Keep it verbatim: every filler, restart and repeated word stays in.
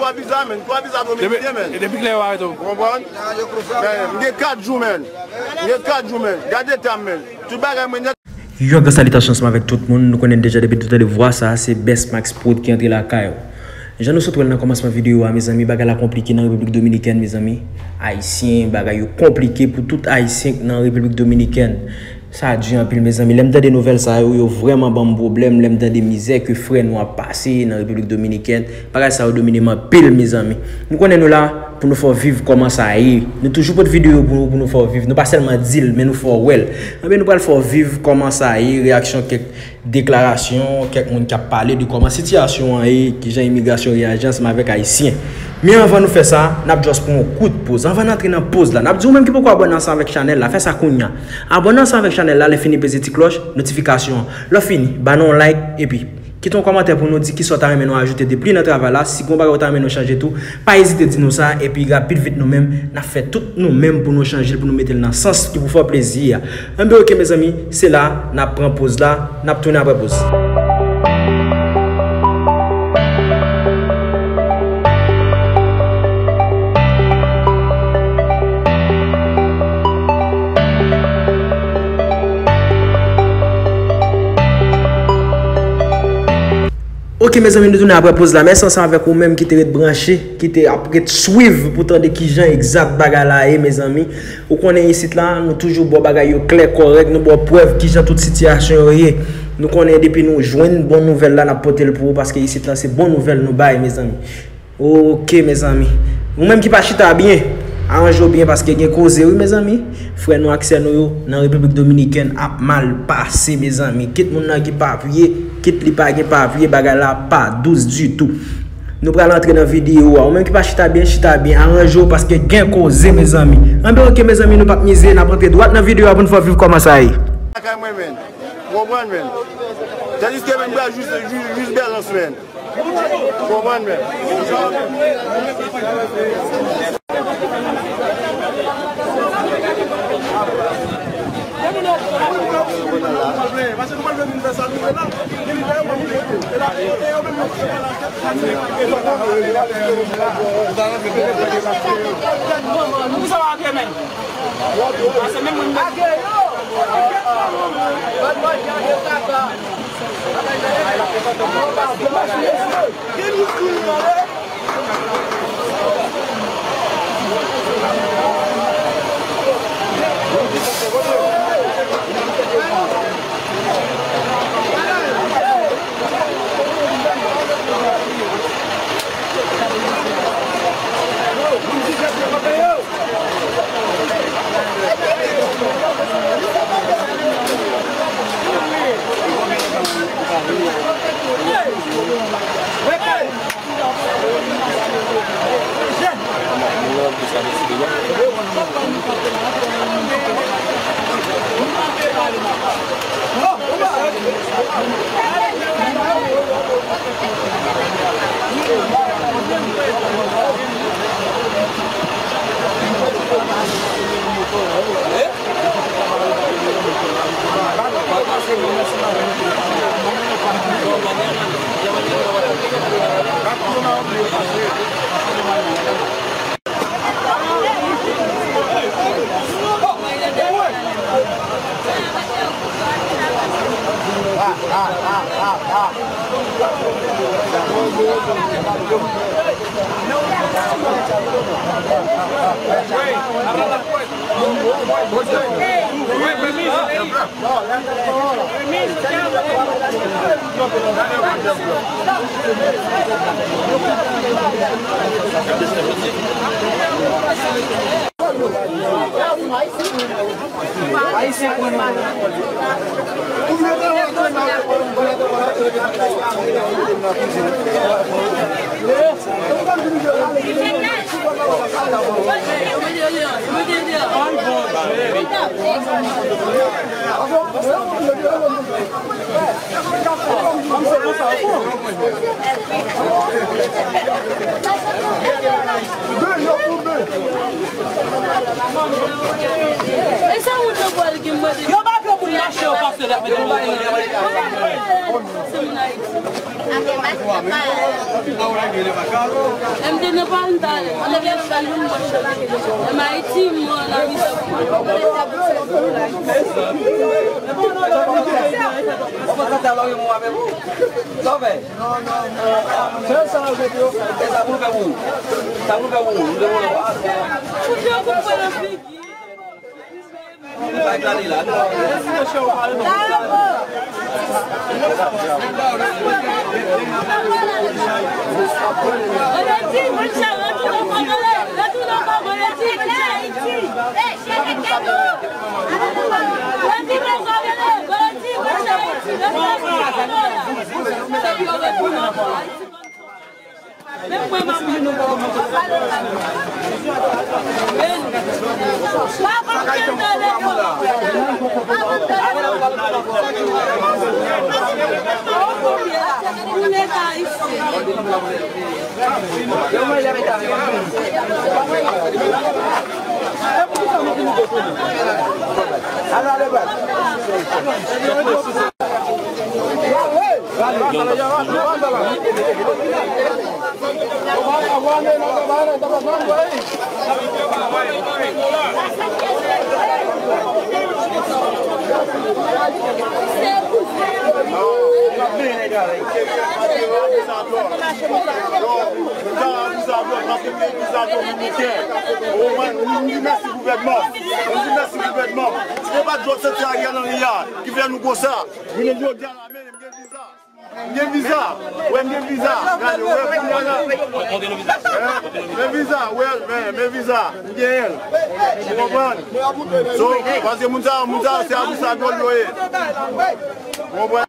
Twa viza, men. Twa viza Dominisyen, men. E depi kilè yo arete w? Ou konprann? Men, m gen kat jou, men. M gen kat jou, men. Gade eta m, men. Tout bagay mwen nèt. Yon gran salitasyon ansanm avèk tout moun. Nou konnen deja depi nou tande vwa sa, se Best Max Prod ki antre lakay ou. Jan nou sot wè l nan kòmansman videyo a, mezanmi, bagay la konplike nan Repiblik Dominikèn, mezanmi. Ayisyen, bagay yo konplike pou tout Ayisyen nan Repiblik Dominikèn. Sa di anpil, mezanmi. Lè m tande nouvèl sa yo, yo vrèman ban m pwoblèm. Lè m tande mizè ke frè nou ap pase nan Repiblik Dominikèn, bagay sa yo domine m anpil, mezanmi. Nou konnen nou la pou nou fè w viv kòman sa ye. Nou toujou pote videyo pou nou, pou nou fè w viv. Nou pa sèlman di l, men nou fè w wè l. Anben, nou pral fè w viv kòman sa ye, reyaksyon kèk deklarasyon, kèk moun k ap pale de kòman sitiyasyon an ye, kijan imigrasyon reyaji ansanm avèk Ayisyen. Men anvan nou fè sa, n ap just pran yon kout poz. Anvan n antre nan poz la, n ap di ou menm ki poko abòne ansanm avèk chanèl la, fè sa kounye a. Abòne ansanm avèk chanèl la, lè fini peze ti klòch notifikasyon an. Lè w fini, ba nou yon like, epi kite yon kòmantè pou nou di kisa w ta renmen nou ajoute de plis nan travay la, si gen yon bagay ou ta renmen nou chanje tou, pa ezite di nou sa, epi rapid vit nou menm, n ap fè tout nou menm pou nou chanje l, pou nou mete l nan sans ki pou fè w plezi a. Anben, oke, mezanmi, se la, n ap pran poz la, n ap tounen apre poz. Oke, mezanmi, nou tounen apre poz la. Mèsi ansanm avèk ou menm ki te ret branche, ki te ap ret swiv pou tande kijan egzak bagay la ye, mezanmi. Ou konnen isit la, nou toujou ba w bagay yo klè, kòrèk, nou ba w prèv kijan tout sitiyasyon yo ye. Nou konnen depi nou jwenn bon nouvèl la, n ap pote l pou ou, paske isit la, se bon nouvèl nou bay, mezanmi. Oke, mezanmi. Ou menm ki pa chita byen, aranje w byen, paske gen koze, wi, mezanmi. Frè nou ak sè nou yo nan Repiblik Dominikèn ap mal pase, mezanmi. Kit moun nan gen papye, kit li pa gen papye, bagay la pa dous ditou. Nou pral antre nan videyo a. Ou menm ki pa chita byen, chita byen. Aranje w paske gen koze, mezanmi. Anben, oke, mezanmi, nou p ap mize, n ap antre dwat nan videyo a pou n fè w viv kòman sa ye. Lakay mwen, men. Ou konprann, men. Tandiske, men, m pral jis, jis, jis Bèlans, men. Ou konprann, men. Yo pa pran moun mache yo pase la. M te nan Paris talè. M te gen chal yon mwen. M Ayiti, mwen la misyon. Sa w fè? E sa pou l fè pou ou. Sa pou l fè pou ou. Fout yo kout pwen nan figi. Mwen di mèsi gouvènman. Mwen di mèsi gouvènman. Si se pa djòb santi Ariel Henry a ki fè nou konsa, jounen jodi a la, men, m gen viza. M gen viza. Wè, m gen viza. Gade, wè, kounye a la. Men viza, wè, men, men viza. M genyen l. Ou konprann? So, paske moun sa, moun sa, se abisadwòl yo ye. Ou konprann?